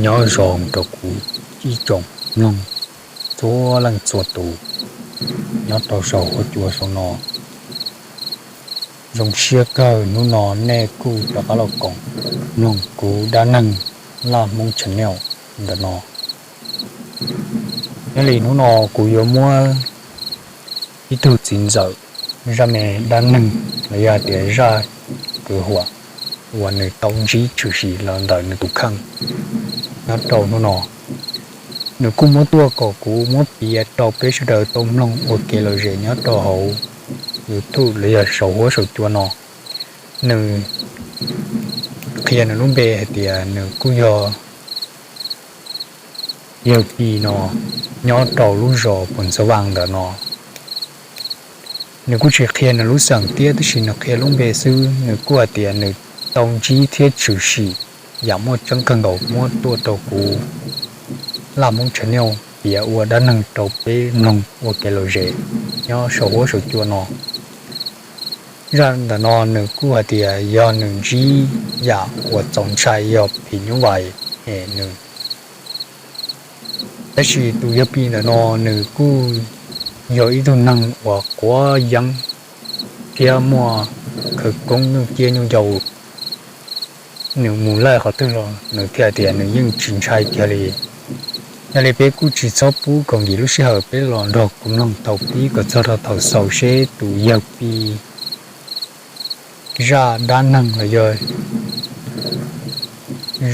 Nyob zoo rau kuv ib tsoom mloog txhua leej txhua tus nyob rau saum huab cua saum no. Zoo siab kawg hnub no nej kuj rov qab los koom mloog kuv dab neeg Laj Hmoob Channel ntawm no. Nyob li hnub no kuv yuav muab ib tug txiv ntxawm zaj me dab neeg los yog hais tias zaj kwv huam uas nws tau ntsib tshwm sim los ntawm nws tus kheej nyob rau hnub no. Nws kuj muab tuaj kom kuv muab piav rau peb sawv daws tau mloog ua kev lom zem nyob rau hauv YouTube los yog saum huab saum cua no. Nws qhia nws lub npe hais tias nws kuj yog yawg Pi no, nyob rau lub zos Phoos Xav Vaaj ntawm no. Nws kuj tsis qhia nws lub xeem thiab, tab sis nws qhia lub npe xwb. Nws kuj hais tias nws tau ntsib thiab tshwm sim yam muaj tseeb kawg nkaus muab tuaj rau kuv Laj Hmoob Channel piav ua dab neeg rau peb mloog ua kev lom zem nyob saum huab saum cua no. Zaj ntawm no nws kuj hais tias yog nws ntsib yam uas txaus ntshai yog phim nyuj vais hem nws. Tab sis tus yawg Pi ntawm no nws kuj yog ib tug neeg uas quav yeeb thiab muaj khawv koob nyuj ciab nyuj yau. Nws mus laij qhov twg los nws thiaj tias nws yeej tsis ntshai kiag li. Yog li peb kuj tsis txhob pub kom nkim lub sij hawm, peb los nrog kuv mloog thaum pib kom txog rau thaum xaus seb tus yawg Pi zaj dab neeg los yog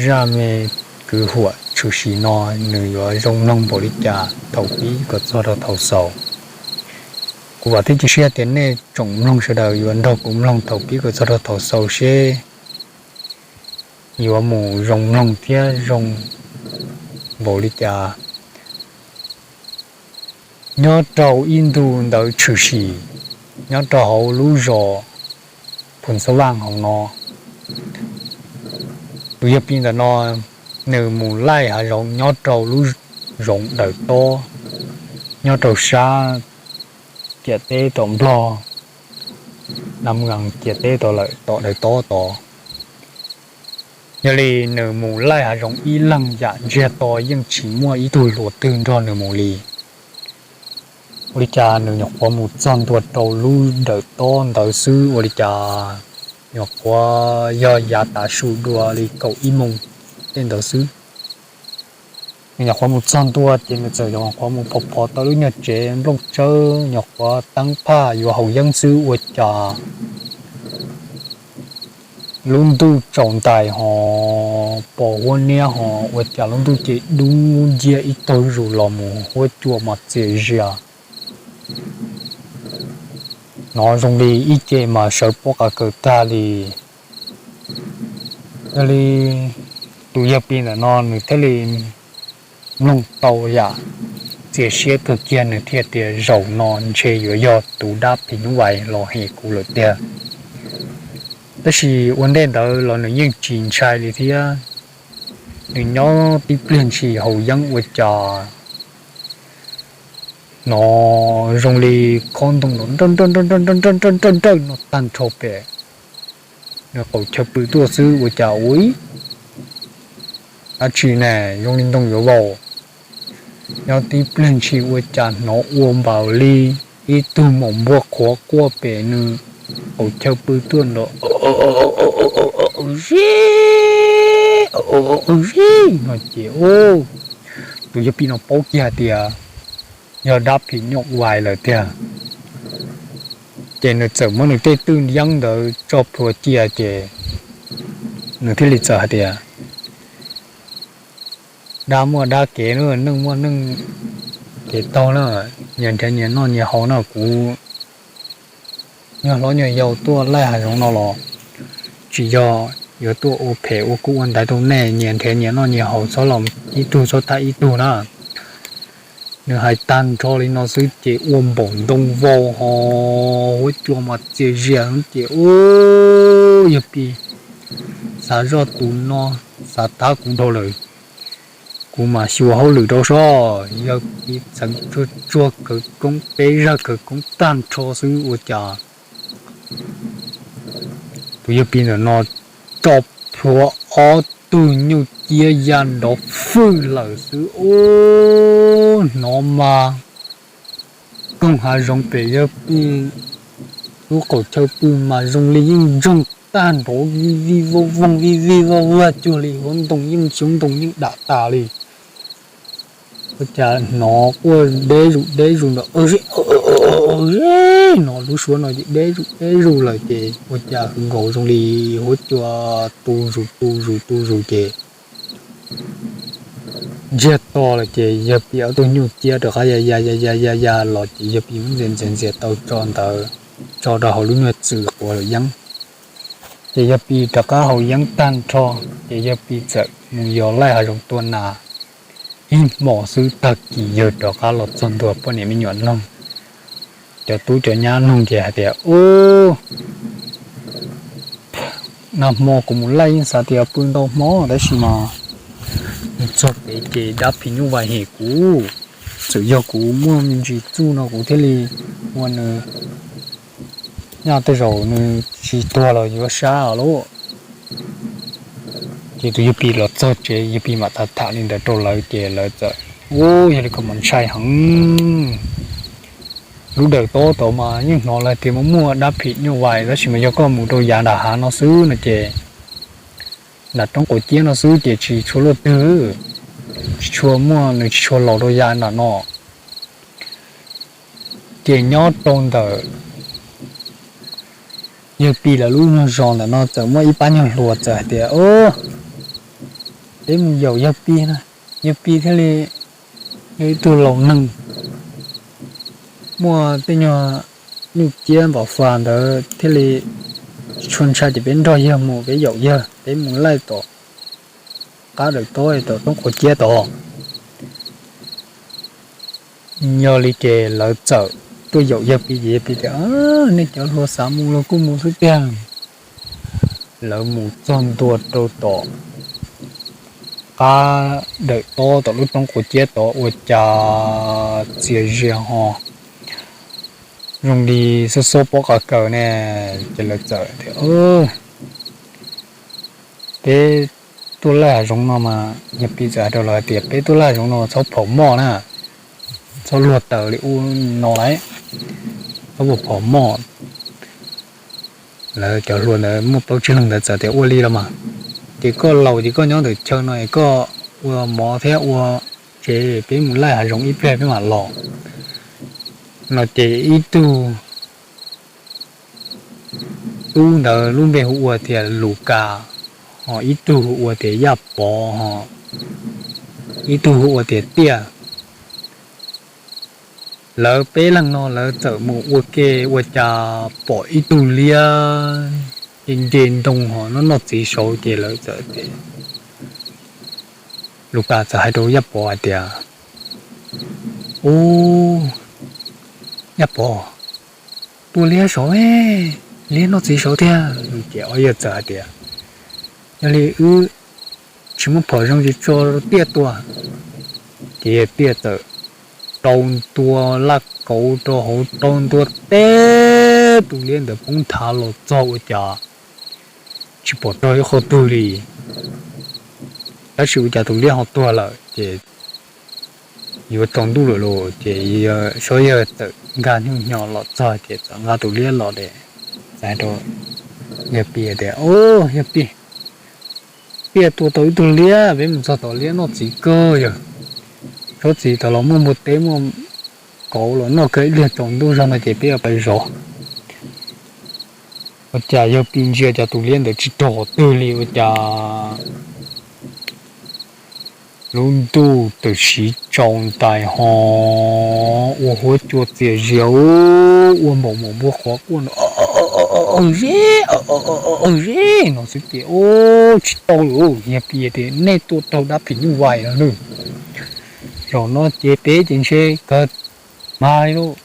zaj me kwv huam tshwm sim no nws yuav zoo mloog npaum li cas thaum pib kom txog rau thaum xaus. Kuv vam thiab cia siab tias nej tsoom mloog sawv daws yuav nrog kuv mloog thaum pib kom txog rau thaum xaus seb yuav mus zoo mloog thiab zoo npaum li cas. Nyob rau ib ntu ntawd tshwm sim, nyob rau hauv lub zos Phoos Xav Vaaj hauv no, tus yawg Pi ntawm no nws mus laij hav zoov nyob rau lub zoov Dawm Tob, nyob rau sab ciam teb tom Nplog, nam mus ciam teb tom lawm tom Dawm Tob tod. Yog li nws mus laij hav zoov ib leeg yam ntsiag to yeej tsis muaj ib tug hluas twg nrog nws mus li. Ua li cas nws nyuam qhuav mus txog ntua rau lub Dawm Tob ntawd xwb ua li cas nyuam qhuav yog yav tav su dua li kaum ib moos tej ntawd xwb. Nws nyuam qhuav mus txog ntua ces nws txawm nyuam qhuav mus phov phov tau lub nyuag tsev nplooj tsawb nyuam qhuav teeb phaj yuav haus yeeb xwb ua cas lub ntuj tsaus ntais ho pos huab niab ho ua cas lub ntuj ces dub nciab ib tag zus los mus huab cua mas txias zias. Hnov zoo li ib ce mas sawv pob qa kaws tag li. Yog li tus yawg Pi ntawm no nws thiaj li mloog tau yam txias siab kawg kiag, nws thiaj tias zaum no ntshe yuav yog tus dab phim nyuj vais los hem kuv lawm tiag. Tab sis ua ntej ntawd los nws yeej tsis ntshai li thiab. Nws nyob tib pliag ntshis haus yeeb ua cas hnov zoo li khob ntoo nrov nrawj nrawj nrawj nrawj nrawj nrawj nrawj nrawj nrawj no tag nrho pem. Nws qaum chaw pw tuaj xwb ua cas ua ib dab tsi ne zoo li ntoo yuav vau. Nyob tib pliag ntshis ua cas hnov ua npaum li ib tug maum npua qhuav quaj pem nws qaum chaw pw tuaj nrov zi zi no ces tus yawg Pi no paub kiag hais tias yog dab phim nyuj vais lawm tiag. Ces nws txawm muab nws tej twj yeeb ntawd tso plhuav cia ces nws thiaj li txawm hais tias, dab muaj dab kev, neej muaj neej kev taug na, nyias nrhiav nyias noj nyias haus na, kuv nyuag hlob nyuag yau tuaj laij hav zoov no los tsis yog yuav tuaj ua phem ua kub ua ntaiv rau nej, nyias nrhiav nyias noj nyias haus, txhob los ib tug txhob thab ib tug na. Nws hais tag nrho li no xwb ces ua npaum ntoo vau ho huab cua mas txias zias ces yawg Pi xav zoj tus no xav thab kuv dhau lawm, kuv mam xyuas hauj lwm rau soj. Yawg Pi txheev tsuag tsuag khawv koob peb zaj khawv koob tag nrho xwb ua cas tus yawg Pi ntawm no tso plhuav ob tug nyuj ciab ya nrov fwj lawm xwb ub. Hnov mas koog hav zoov pem yawg Pij lub qaum chaw pw mas zoo li yeej ntsoog tag nrho vij vij vooj voog vij vij vaj vag cuag li, hauv ntoo yeej xyoob ntoo yeej dam tas li. Ua cas hnov quaj deb zus deb zus ntawm, hnov lub suab no ces deb zus deb zus lawm ces ua cas hwv nkaus zoo li huab cua tu zus tu zus tu zus ces ntsiag to lawm ces yawg Pij ob tug nyuj ciab rov qab ya ya ya ya ya ya los ces yawg Pij muab ntxias ntxias ntxias tau tso ntawd, tso rau hauv lub nyuag txwm quav yeeb. Ces yawg Pij rov qab haus yeeb tag nrho ces yawg Pij txawm mus yos laij hav zoov tua nas ib hmos xwb, tag kis yawg rov qab los txog ntua poj niam me nyuam mloog, cov tub cov nyab mloog ces hais tias, Ub, nag hmo kuv mus laij yeej xav tias pw ntau hmo tab sis mas nws txog pem ces dab phim nyuj vais hem kuv, txawm yog kuv muaj me ntsis txuj no kuv thiaj li ua nws nyaj tej zaum nws tsis tuag los yuav sab os lauj. Ces tus yawg Pij los txog tsev, yawg Pij mam tham tham li ntawd rau lawv ces lawv txawm, Ub, yog li koj mas ntshai heev. Lub dawm tob tod mas yeej hnov lawv tias muaj muaj dab phim nyuj vais tab sis mas yog koj mus rau yav nram hav no xwb no ces nram roob quav ciab no xwb ces tsis tshua luaj twg, tsis tshua muaj, nws tsis tshua los rau yav nram no. Ces nyob rau ntawm yawg Pij lawv lub nyuag zos ntawm no txawm muaj ib pab nyuag hluas txawm hais tias, Peb mus yaum yawg Pij na, yawg Pij thiaj li yog ib tug laus neeg, muaj tej nyuag nyuj ciab npam fas ntawd thiaj li tsis tshua ntshai ces peb nrog yawg mus, peb yaum yawg, peb mus laij tom qab dawm tob tom roob quav ciab tod. Yog li ces lawv txawm tuaj yaum yawg Pij ces yawg Pij tias, Nej cov hluas xav mus los kuj mus xwb tiag. Lawv mus txog ntua rau tom qab dawm tob tom lub roob quav ciab tod ua cas txias zias ho zoo li xob xob pob qa kaws ne. Ces lawv txawm tias, Peb tuaj laij hav zoov no mas, yawg Pij txawm hais rau lawv hais tias, Peb tuaj laij hav zoov no txhob phom moj na, txhob luag taws li ub no lauj, txhob phom moj. Lawv cov hluas ntawd muaj plaub tsib leeg ntawd txawm tias, Ua li los mas, ces koj laus ces koj nyob ntawm chaw no es koj ua mov thiab ua tsev, peb mus laij hav zoov ib pliag peb mam los. No ces ib tug tub ntawd lub npe hu ua tias Lus Kas, ho ib tug hu ua tias Yaj Pov, ho ib tug hu ua tias Tiaj. Lawv peb leeg no lawv txawm mus ua ke ua cas pom ib tug liab nce nce ntoo ho noj noj txiv saud ces lawv txawm tias, Lus Kas txawm hais rau Yaj Pov hais tias, Ub, Yaj Pov, tua liab saud, liab noj txiv saud thiab. Ces ob yawg txawm hais tias, Yog li wb tsis muaj phom zoo tsis tso Tiaj tua. Ces yawg Tiaj txawm rau ntua laj kauv rau hauv, rau ntua teb tus liab ntawd poob nthav los txog ua cas tsis pom raug ib qho twg li. Tab sis ua cas tus liab ho tuag lawm ces yuav tsaus ntuj lawm lauj. Ces Suab yawg txawm nkag nyuj hnyo los txog ces txawm nqa tus liab los es txawm hais rau yawg Pij tias, Au, yawg Pij, Tiaj tua tau ib tug liab, peb mus txog tom liab noj txiv kawg yawg. Tsob txiv tod los muaj npua teb muaj kauv los noj kawg ib pliag tsaus ntuj zog no ces peb yuav pais zov. Ua cas yawg Pij ntsia cas tus liab ntawd tsis raug qhov twg li, ua cas lub ntuj twb siv tsaus ntais ho ua huab cua txias zias, ua npaum npaum npua qhuav quaj no, ze, ze no xwb ces, Ub, tsis tau lawm, yawg Pij tias, Nej tua raug dab phim nyuj vais no nawb. Zaum no ces peb ces ntshe kawg mas li lauj.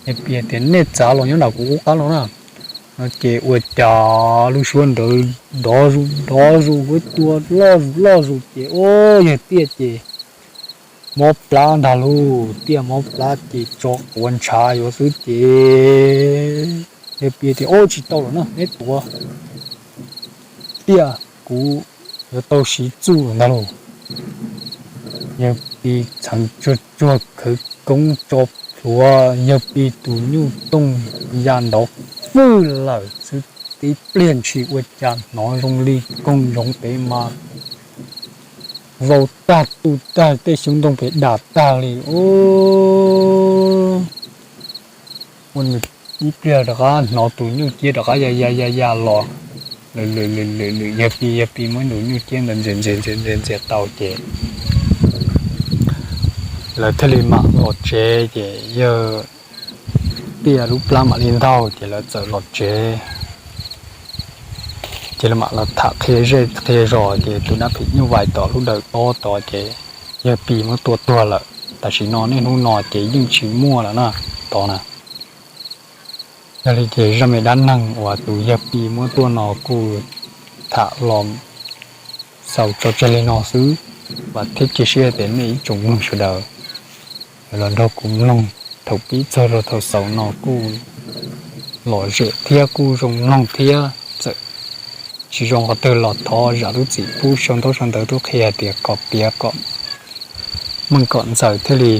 Yawg Pij tias, Nej txav los nyob nram kuv qub qab los na. No ces ua cas lub suab ntawd dov zus dov zus, huab cua loj zus loj zus ces, Ub, yawg Tiaj ces mob plab ntag lauj. Tiaj mob plab ces tso quav ntshav yuav xwb ces yawg Pij tias, Ub, tsis tau lawm no, neb tuav Tiaj, kuv yuav tau siv txuj ntag lauj. Yawg Pi txheev tsuag tsuag khawv koob tso plhuav yawg Pi tus nyuj tooj ya nrov fwj lawm xwb. Tib pliag ntshis ua cas hnov zoo li koog zoov pem mas vau tag tu tag, tej xyoob ntoo pem dam tag li. Ua nws ib pliag rov qab hnov tus nyuj ciab rov qab ya ya ya ya los lwm lwm lwm lwm, yawg Pi yawg Pi muab tus nyuj ciab ntawd ntxias ntxias ntxias ntxias ntxias tau ces lawv thiaj li mam los tsev. Ces yawg Pi lub plab mam li ntaug ces lawv txawm los tsev. Ces lawv mam los tham qhia zej qhia zos ces tus dab phim nyuj vais tom lub dawm tob tod ces yawg Pi muab tua tuag lawm. Tam sim no niaj hnub no ces yeej tsis muaj lawm na, tod na. Yog li ces zaj me dab neeg uas tus yawg Pi muab tuaj no kuj tham los xaus tso tseg li no xwb, vam thiab cia siab tias nej ib tsoom mloog sawv daws yuav los nrog kuv mloog thaum pib txog rau thaum xaus no kuj lom zem thiab kuj zoo mloog thiab. Txawm tsis zoo qhov twg los thov zam lub txim pub, sau ntaub sau ntawv tuaj qhia hais tias kom piav kom meej kom ntxaws thiaj li